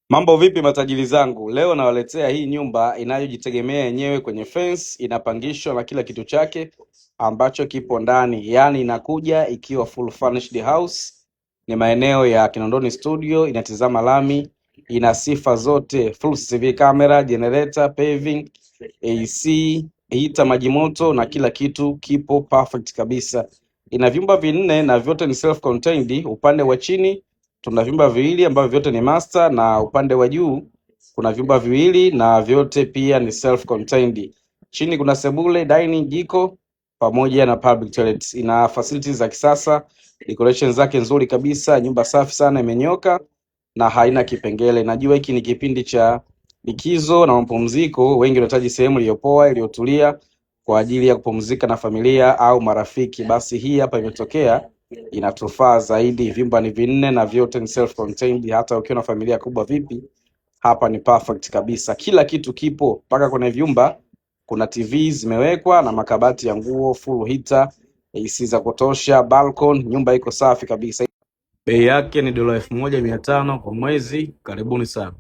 Mambo vipi matajiri zangu? Leo nawaletea hii nyumba inayojitegemea yenyewe kwenye fence, inapangishwa na kila kitu chake ambacho kipo ndani, yaani inakuja ikiwa full furnished house. Ni maeneo ya Kinondoni Studio, inatizama lami, ina sifa zote, full CCTV camera, generator, paving, AC, heater, maji moto na kila kitu kipo perfect kabisa. Ina vyumba vinne na vyote ni self contained. Upande wa chini tuna vyumba viwili ambavyo vyote ni master na upande wa juu kuna vyumba viwili na vyote pia ni self contained. Chini kuna sebule, dining, jiko pamoja na public toilets. Ina facilities za kisasa, decoration zake nzuri kabisa, nyumba safi sana, imenyoka na haina kipengele. Najua hiki ni kipindi cha likizo na mapumziko, wengi wanahitaji sehemu iliyopoa iliyotulia kwa ajili ya kupumzika na familia au marafiki. Basi hii hapa imetokea inatufaa zaidi. Vyumba ni vinne na vyote ni self contained. Hata ukiwa na familia kubwa vipi, hapa ni perfect kabisa. Kila kitu kipo, mpaka kwenye vyumba kuna TV zimewekwa na makabati ya nguo, full heater, AC za kutosha, balcony. Nyumba iko safi kabisa. Bei yake ni dola 1,500 kwa mwezi. Karibuni sana.